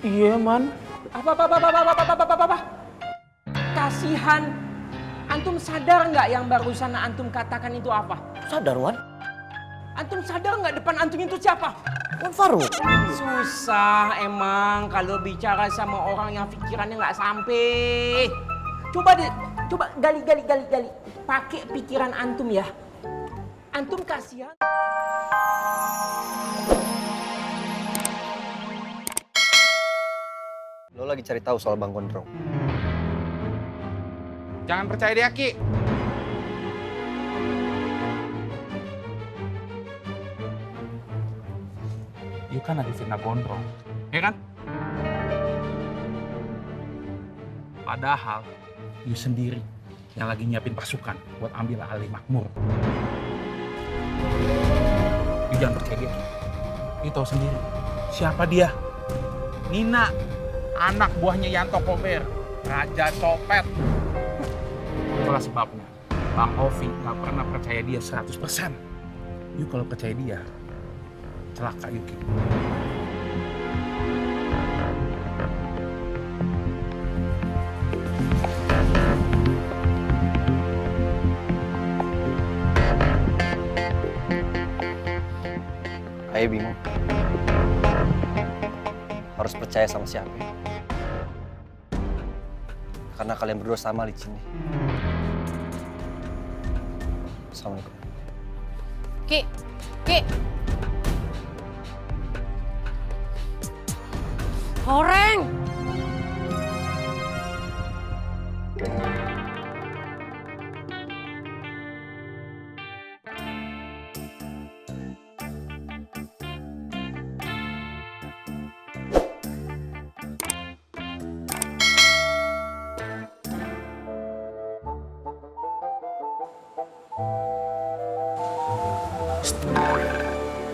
Iya, Man. Apa? Kasihan. Antum sadar nggak yang barusan antum katakan itu apa? Sadar, Wan? Antum sadar nggak depan antum itu siapa? Wan Faruk. Susah emang kalau bicara sama orang yang pikirannya nggak sampai. Coba gali. Pakai pikiran antum ya. Antum kasihan. Lo lagi cari tahu soal Bang Gondrong? Jangan percaya dia, Ki. You kan lagi fitnah Gondrong, ya kan? Padahal you sendiri yang lagi nyiapin pasukan buat ambil alih makmur. You jangan percaya dia. You tahu sendiri siapa dia? Nina, anak buahnya Yanto Kober, Raja Copet. Itulah sebabnya Bang Ovi gak pernah percaya dia 100%. You kalau percaya dia, celaka Yuki. Ayo bingung. Harus percaya sama siapa? Karena kalian berdua sama licinnya. Assalamualaikum. Ki. Horeng.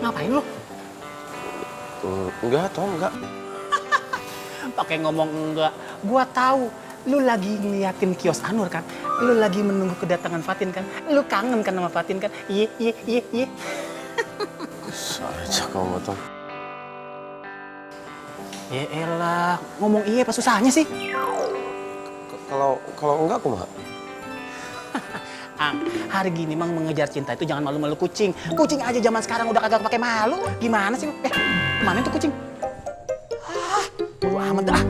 Ngapain lu? Enggak. Pakai ngomong enggak. Gua tahu lu lagi ngeliatin kios Anur kan? Lu lagi menunggu kedatangan Fatin kan? Lu kangen kan sama Fatin kan? Iya. Saja kamu tuh. Ya elah, ngomong iya apa susahnya sih? Kalau enggak aku mah. Ang, hari gini Mang mengejar cinta itu jangan malu-malu kucing. Kucing aja zaman sekarang udah kagak pakai malu. Gimana sih lu? Mana tuh kucing? Bodo amat dah.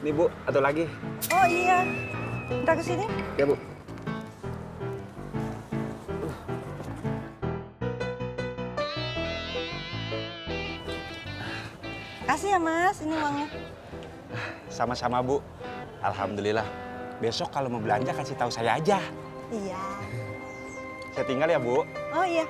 Nih Bu, atau lagi? Oh iya. Udah kesini? Ya Bu. Kasih ya Mas, ini uangnya. Sama-sama Bu. Alhamdulillah. Besok kalau mau belanja kasih tahu saya aja. Iya. Saya tinggal ya Bu. Oh iya.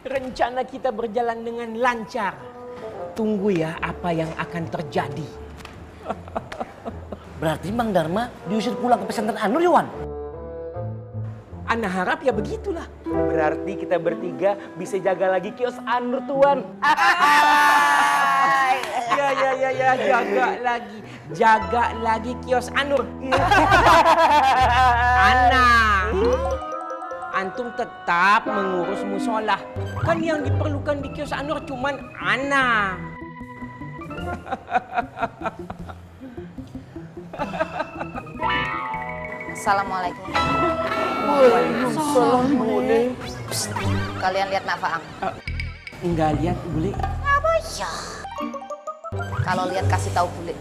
Rencana kita berjalan dengan lancar. Tunggu ya apa yang akan terjadi. Berarti Bang Dharma diusir pulang ke pesantren Anur ya, Wan? Ana harap ya begitulah. Berarti kita bertiga bisa jaga lagi kios Anur Tuan. Ya, jaga lagi kios Anur. Ana, antum tetap mengurus musola. Kan yang diperlukan di kios Anur cuman Ana. Assalamualaikum. Waalaikumsalam, Bule. Kalian lihat Nak Faang? Enggak lihat, Bule. Apa ya? Kalau lihat kasih tahu Bule.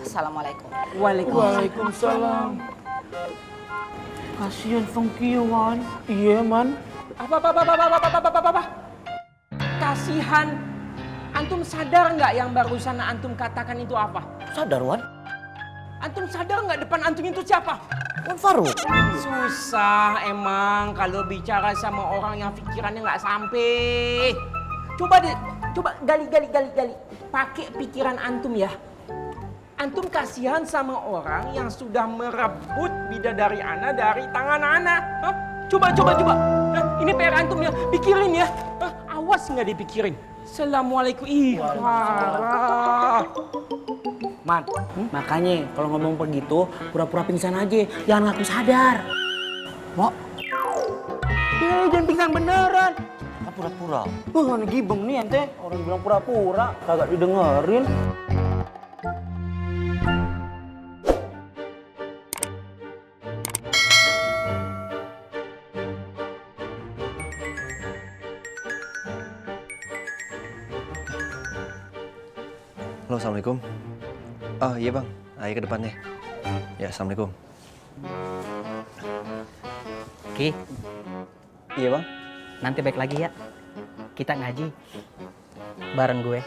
Assalamualaikum. Waalaikumsalam. Kasihan Fengkiwan. Iya, Man. Apa? Kasihan. Antum sadar nggak yang barusan antum katakan itu apa? Sadar, Wan? Antum sadar nggak depan antum itu siapa? Wan Faruk. Susah emang kalau bicara sama orang yang pikirannya nggak sampai. Coba gali. Pakai pikiran antum ya. Antum kasihan sama orang yang sudah merebut bidadari ana dari tangan ana. Hah? Coba. Nah, ini PR antum ya. Pikirin ya. Hah? awas nggak dipikirin. Assalamualaikum. Ih, parah. Man, makanya kalau ngomong begitu, pura-pura pingsan aja. Jangan ngaku sadar. Wah, Jangan pingsan beneran. Pura-pura. Ini gibeng nih ente. Orang bilang pura-pura, kagak didengerin. Halo, assalamualaikum. Oh iya bang, ayo ke depannya. Ya, assalamualaikum. Ki, Iya bang. nanti baik lagi ya. Kita ngaji bareng gue.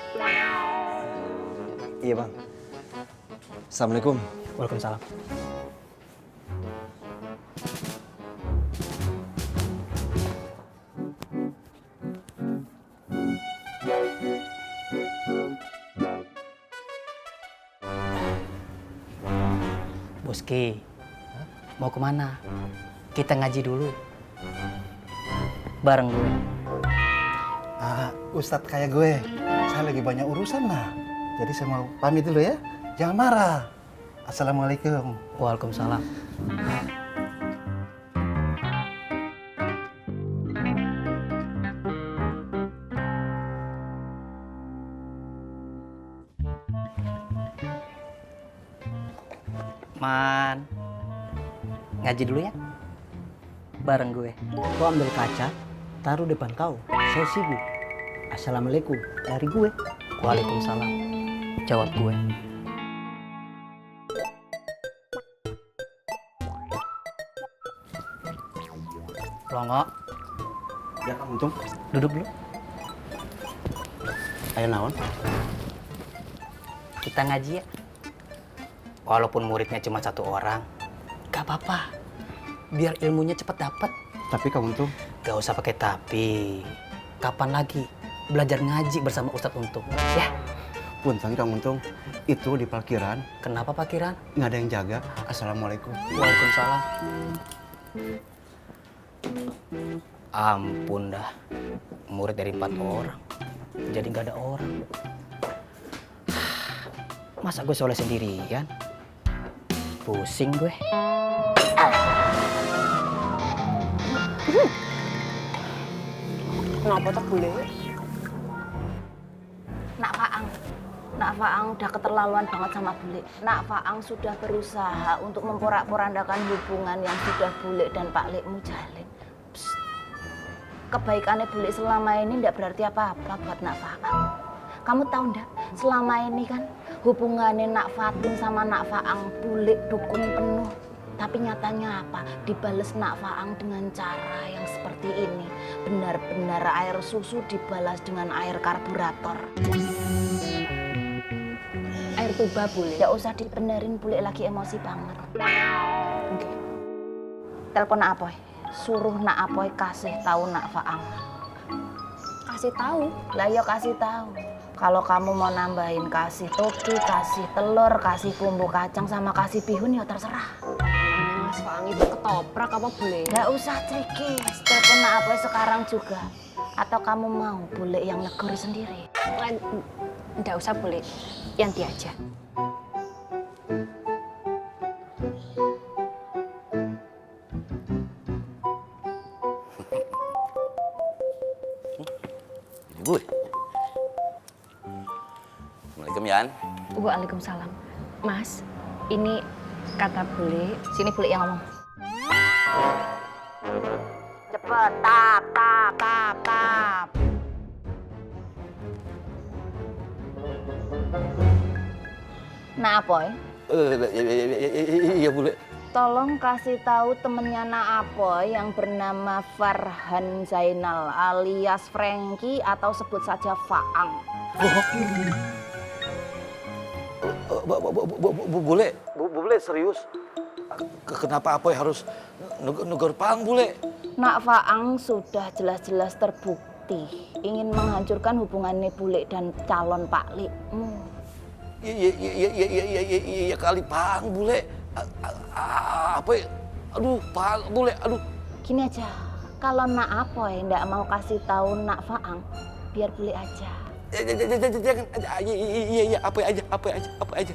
Iya bang. Assalamualaikum. Waalaikumsalam. Boski, mau kemana? Kita ngaji dulu. Bareng gue. Ustadz kayak gue, saya lagi banyak urusan lah. Jadi saya mau pamit dulu ya. Jangan marah. Assalamualaikum. Waalaikumsalam. Man, ngaji dulu ya. Bareng gue. Kau ambil kaca, taruh depan kau. Saya sibuk. Assalamualaikum dari gue. Waalaikumsalam. Jawab gue. Longo, Ya kamu untung. duduk dulu. Ayo naon. Kita ngaji ya. Walaupun muridnya cuma 1 orang, gak apa-apa. Biar ilmunya cepet dapet. Tapi kamu untung. Gak usah pakai tapi. Kapan lagi belajar ngaji bersama Ustadz Untung? Ya, Punten kamu untung. Itu di parkiran kenapa parkiran? nggak ada yang jaga. Assalamualaikum. Waalaikumsalam. Ampun dah, murid dari 4 orang, jadi nggak ada orang. Masa gue soleh sendirian? Pusing gue. Kenapa tak boleh? Nak Faang udah keterlaluan banget sama Bule. Nak Faang sudah berusaha untuk memporak-porandakan hubungan yang sudah Bule dan Pak Lekmu jalin. Psst. Kebaikannya Bule selama ini tidak berarti apa-apa buat Nak Faang. Kamu tahu ndak? Selama ini kan hubungannya Nak Fatin sama Nak Faang Bule dukung penuh. Tapi nyatanya apa? Dibales Nak Faang dengan cara yang seperti ini. Benar-benar air susu dibalas dengan air karburator. Air tuba Bule. Nggak usah dibenerin, Bule lagi emosi banget. Oke. Telepon Nak Apoy. Suruh Nak Apoy kasih tahu Nak Faang. Kasih tahu? Lah ya kasih tahu. Kalau kamu mau nambahin kasih toge, kasih telur, kasih bumbu kacang sama kasih bihun ya terserah. Mas Faang itu ketoprak apa boleh? Nggak usah trikis, telepon Nak Apoy sekarang juga. Atau kamu mau Bule yang negur sendiri? Nggak usah boleh, Yanti aja. Ibu. Assalamualaikum Yan. Waalaikumsalam. Mas, ini kata Bule. Sini Bule yang ngomong. Cepet, tap, tap, tap, tap. Nak Apoy, Iya Bule. tolong kasih tahu temennya Nak Apoy yang bernama Farhan Zainal alias Franky atau sebut saja Faang. Bule serius. Kenapa Apoy harus negur Pang Bule? Nak Faang sudah jelas-jelas terbukti ingin menghancurkan hubungannya Bule dan calon Pak Lekmu. Iya kali Pang Bule. Apoy, aduh Pang Bule, aduh. Gini aja, kalau Nak Apoy ndak mau kasih tahu Nak Faang, biar bule aja. Jangan, iya, apa aja.